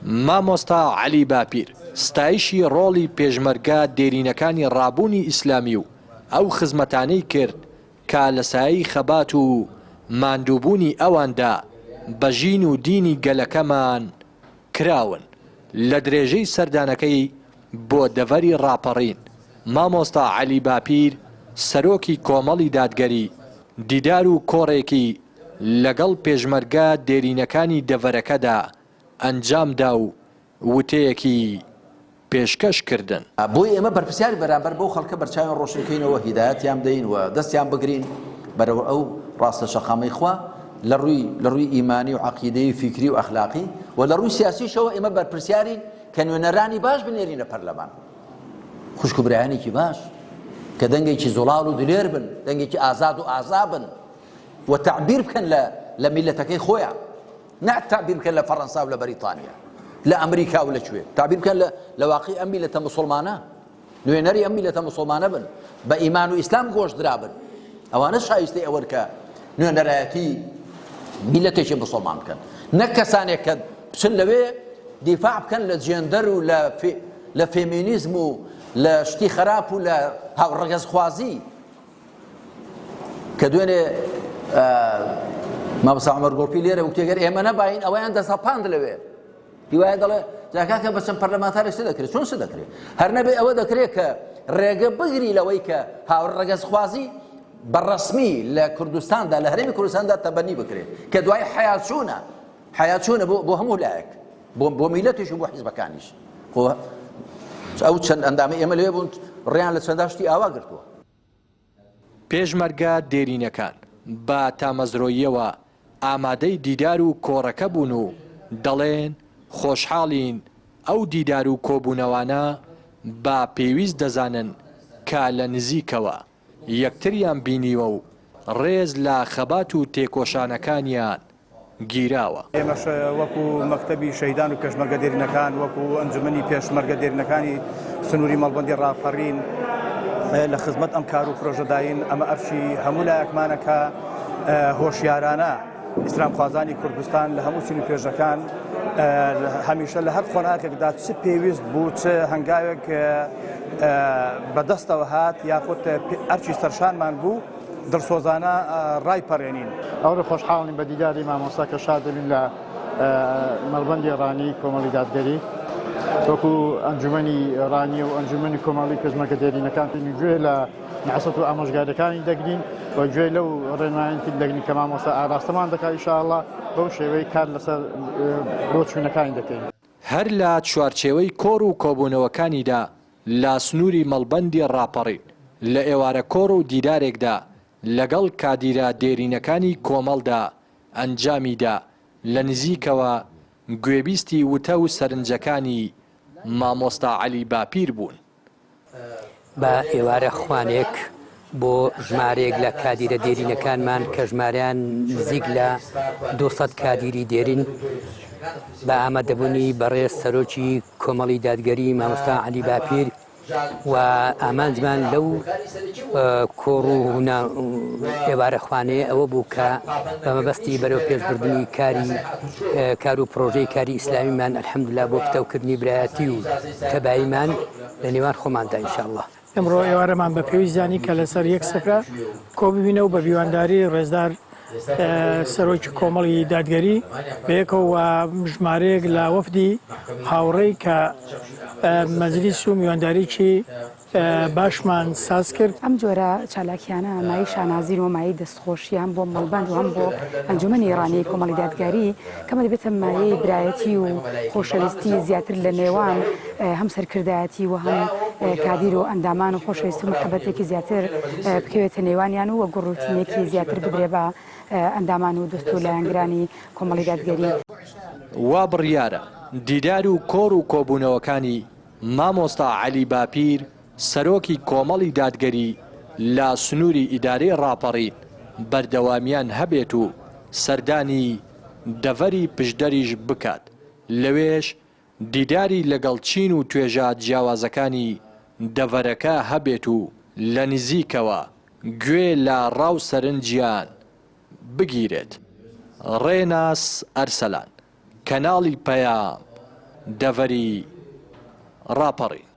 مامۆستا عەلی باپیر ستایشی ڕۆڵی پێشمەرگە دێرینەکانی ڕابوونی ئیسلامی و ئەو خزمەتانەی کرد کە لە سایەی خەبات و ماندووبوونی ئەواندا بە ژین و دینی گەلەکەمان کراون. لە درێژەی سەردانەکەی بۆ دەڤەری ڕاپەڕین، مامۆستا عەلی باپیر سەرۆکی کۆمەڵی دادگەری، دیدار و کۆڕێکی لەگەڵ پێشمەرگە دێرینەکانی دەڤەرەکەدا ئەنجامدا و وتەیەکی پێشکەش کردن. بۆیە ئێمە بەرپرسیارین بەرامبەر بەو خەڵکە بەرچاویان ڕۆشن کەینەوە هیدایەتیان بدەین و دەستیان بگرین بەرەو ئەو ڕاستە شەقامەی خوا لە ڕووی لە ڕووی ئیمانی و عەقیدەیی و فیکری و ئەخلاقی و لە ڕووی سیاسیشەوە ئێمە بەرپرسیارین کە نوێنەرانی باش بنێرینە پەرلەمان خوشک و برایانێکی باش کە دەنگێکی زوڵاڵ و دلێر بن دەنگێکی ئازاد و ئازا بن و تەعبیر بکەن لە لە میلەتەکەی خۆیان نە تەعبیر بکەن لە فەڕەنسا و لە بەریتانیا لە ئەمریکا و لە کوێ تەعبیر بکەن لە لە واقعی ئەم میلەتە موسڵمانە نوێنەری ئەم میلەتە موسڵمانە بن بە ئیمان و ئیسلام گۆشترابن ئەوانە شایستەی ئەوەن کە نوێنەرایەتی میلەتێکی مسلمان بکەن نەک کەسانێک کە بچن لەوێ دیفاع بکەن لە جێندەر و لە لە فێمینیزم و لە شتی خراپ و لە هاوڕەگەزخوازی کە دوێنێ مامۆستا عومەر گۆڵپی لێرە وتی گەر ئێمە نەباین ئەوەیان دەسەپاند لەوێ هیوایە دەڵێ جا کاکە بە چەند پەرلەمانتارێک چ دەکرێت چۆن چ دەکرێت هەر نەبێ ئەوە دەکرێت کە ڕێگە بگری لەوەی کە هاوڕەگەزخوازی بە ڕەسمی لە کوردستاندا لە هەرێمی کوردستاندا تەبەنی بکرێت کە دوای حەیاچوونە حەیاچوونە بۆ بۆ هەموو لایەک بۆ بۆ میلەتیش و بۆ حیزبەکانیش خۆ ئەو چەند ئەندامی ئێمە لەوێ بوون ڕێیان لە چەنداشتی ئاوا گرتووە. پێشمەرگە دێرینەکان بە تامەزرۆییەوە ئامادەی دیدار و کۆڕەکە بوون و دەڵێن خۆشحاڵین ئەو دیدار و کۆبوونەوانە بە پێویست دەزانن کە لە نزیکەوە یەکتریان بینیوە و ڕێز لە خەبات و تێکۆشانەکانیان گیراوە. ئێمەش وەکو مەکتەبی شەهیدان و پێشمەرگە دێرینەکان، وەکو ئەنجومەنی پێشمەرگە دێرینەکانی سنووری مەڵبەندی ڕاپەڕین لە خزمەت ئەم کار و پرۆژەداین. ئەمە ئەرکی هەموو لایەکمانە کە هۆشیارانە ئیسلامخوازانی کوردستان لە هەموو چین و توێژەکان هەمیشە لە هەر قۆناغێکدا چ پێویست بوو چ هەنگاوێک بەدەستەوە هات یاخود ئەرکی سەرشانمان بوو دڵسۆزانە ڕایپەڕێنین. ئەوڕۆ خۆشحاڵین بە دیداری مامۆستا کە شاد دەبین لە مەڵبەندی ڕانی کۆمەڵی دادگەری وەکو ئەنجومەنی ڕانیە و ئەنجومەنی کۆمەڵی پێشمەرگە دێرینەکان گوێ لە نەسیحەت و ئامۆژگاریەکانی دەگرین و گوێ لەو ڕێنمایان دەگرین کە مامۆستا ئاراستەمان دەکات ئیشاءاللە بەو شێوەی کار لەسەر بۆچوونەکانی دەکەین. هەر لە چوارچێوەی کۆڕ و کۆبوونەوەکانیدا لە سنووری مەڵبەندی ڕاپەڕین، لە ئێوارە کۆڕ و دیدارێکدا لەگەڵ کادیرە دێرینەکانی کۆمەڵدا ئەنجامی دا، لە نزیکەوە گوێبیستی وتە و سەرنجەکانی مامۆستا عەلی باپیر بوون. بە ئێوارە خوانێک بۆ ژمارەیەک لە کادیرە دێرینەکانمان کە ژمارەیان نزیک لە 200 کادیری دێرین بە ئامادەبوونی بەڕێز سەرۆکی کۆمەڵی دادگەری مامۆستا عەلی باپیر و ئامانجمان لەو کۆڕ و ئێوارە خوانەیە ئەوە بوو کە بە مەبەستی بەرەو پێشبردنی کاری کار و پرۆژەی کاری ئیسلامیمان الحمدلله بۆ پتەوکردنی برایەتی و تەباییمان لە نێوان خۆماندا ان شاء اللە. ئەمڕۆ ئێوارەمان بە پێویست زانی کە لەسەر یەک سفرە کۆببینەوە بە بیوانداری ڕێزدار سەرۆکی کۆمەڵی دادگەری بەیەکەوە و ژمارەیەک لە وەفدی هاوڕێی کە مەجلیس و میوانداریی باشمان ساز کرد. ئەم جۆرە چالاکیانە مایەی شانازین و مایەی دەستخۆشیە هەم بۆ مەڵبەند و هەم بۆ ئەنجومەنی ڕانیەی کۆمەڵی دادگاری کەمە دەبێتە مایەی برایەتی و خۆشەویستی زیاتر لە نێوان هەم سەرکردایەتی و هەم کادیر و ئەندامان و خۆشەویستی و محەبەتێکی زیاتر بکەوێتە نێوانیان و گوڕوتینێکی زیاتر بدرێ بە ئەندامان و دۆست و لایەنگرانی کۆمەڵی دادگەری. وا بڕیارە دیدار و کۆڕ و کۆبوونەوەکانی مامۆستا عەلی باپیر سەرۆکی کۆمەڵی دادگەری لە سنووری ئیدارەی ڕاپەڕین بەردەوامیان هەبێت و سەردانی دەڤەری پشدەریش بکات لەوێش دیداری لەگەڵ چین و توێژە جیاوازەکانی دەڤەرەکە هەبێت و لە نزیکەوە گوێ لە ڕا و سەرنجیان بگیرێت. ڕێناس ئەرسەلان، کەناڵی پەیام. دەڤەری ڕاپەڕین.